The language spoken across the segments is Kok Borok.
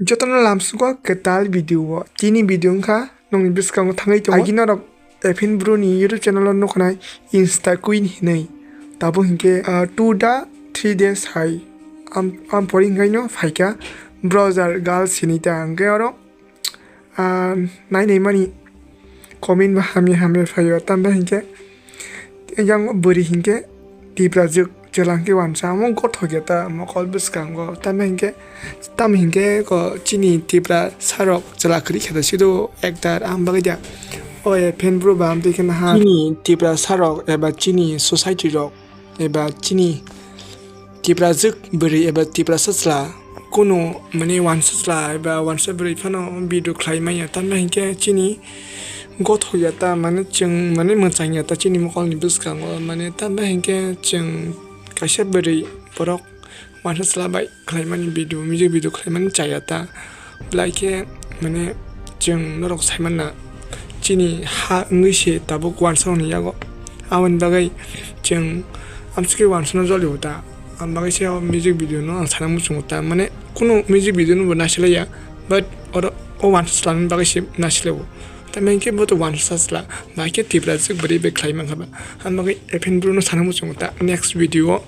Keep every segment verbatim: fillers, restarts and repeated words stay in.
Jotono lamsugo kwtal video o. Tini video wngkha nokni bwskango thangwi tongo. Agi norok F N Bru ni YouTube channel o nuknai Insta Queen hinwi. Tabuk hinkhe, ah, two da three days hai am, am pori hinkaino phaikha browser girl sinita. Hinkhe oro, ah, nainai mani comment bo hamya hamya phaio. Tambai hinkhe yang bwrwi hinkhe Tiprajwk chwla hinkhe wansa omo gothok ya ta mokol bwskango. Tambai hinkhe, tamo hinkhe ko chini Tiprasa rok chwla kwrwi khe ta sido actor am bagwi da. O F N Bru ba amtwi khe naha chini Tiprasa rok eba chini society rok eba chini Tiprajwk bwrwi eba Tiprasa chwla kunu mane wansa chwla eba wansa bwrwi phano video khlai manya. Tambai hinkhe chini gothok ya ta mane chwng mane mwchang ya ta chini mokol ni bwskango. Mane tambai hinkhe chwng kaisa bwrwi borok wansa chwla bai khlaimani video, music video khlaimani chaya ta. Belai khe mane chwng norok saimanna chini ha wngwi se tabuk wansa rokni yago. Aboni bagwi chwng amsukhe wansa no jolio ta. Aboni bagwi se o music video no ang sana muchungo ta. Mane kunu music video no bo nasilaiya, but oro o wansa chwla ni bagwi se nasilaiyo. Tamni hinkhe bo to wansa chwla, bai khe Tiprajwk bwrwi bai khlai mankha ba. Ang bagwi F N Bru no sana muchungo ta next video o,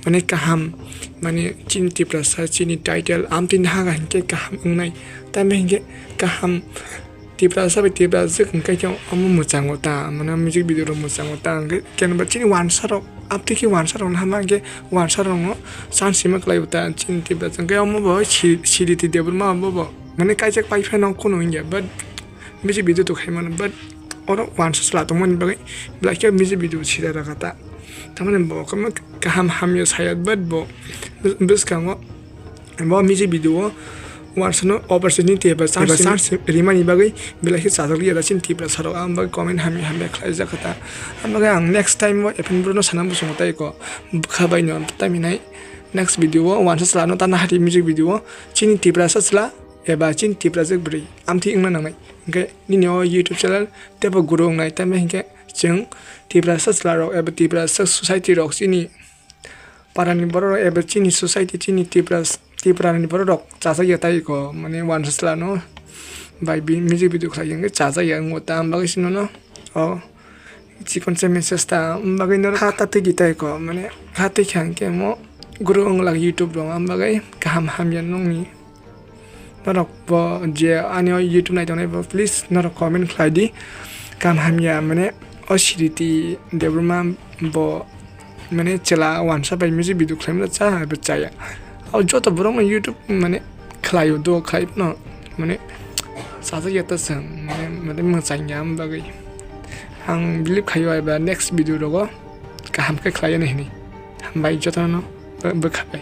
mane kaham, mane chini Tiprasa, chini title, amtwi naha hinkhe kaham wngnai. Tamni hinkhe kaham Tiprasa bai Tiprajwk hinkhe khe omo mwchango ta, mane music video rok mwchango ta, hinkhe kenba chini wansa rok, amtwi khe wansa rok naha hinkhe wansa rok no chance sima kwlai ta chini Tiprajwk. Hinkhe omo bo si-, Siriti Debbarma bo bo, mane kaijak pai phano kunu hinkhe, but music video to khai mano, but oro wansa chwla tongmani bagwi belai khe music video sida rwkha ta. Tamani bo kwbangma kaham hamya saya, but bo bw-, bwskango bo music video o wansa no opportunity eba chance, eba chance rimani bagwi belai khe chajak liya da chini Tiprasa rok. Ang bagwi comment hamya hamya khlai jak kha ta. Ang bagwi ang next time o F N Bru no sana muchungo tai ko bwkha bai no tamhinai next video o wansa chwla no ta nahari music video o chini Tiprasa chwla eba chini Tiprajwk bwrwi amtwi wngna nangnai. Hinkhe nini o YouTube channel teibo grow wngnai, tamni hinkhe chwng Tiprasa chwla rok eba Tiprasa society rok chini para ni borok rok eba chini society chini Tipra, Tipra ni borok rok chajak ya tai ko mane wansa chwla no bai bi music video khlai hinkhe chajak ya wngo ta, ang bagwi se nono o chikon se message ta, ang bagwi no ha ta twi di tai ko mane ha twi kha hinkhe mo grow wng lak YouTube rok, ang bagwi kaham hamya nokni. Norok bo je ani o YouTube nai tongnai bo, please norok comment khlai di. Kaham hamya mane o Siriti Debbarma bo mane chwla wansa bai music video khlaimano cha eba chaya. O joto borok no YouTube mane khlaio do khlai phano mane chajak ya ta chwng mane, mane mwchang ya, am bagwi ang believe khaio eba next video rogo kaham khe khlai ya hinwi. Hambai jotono bwkha bai.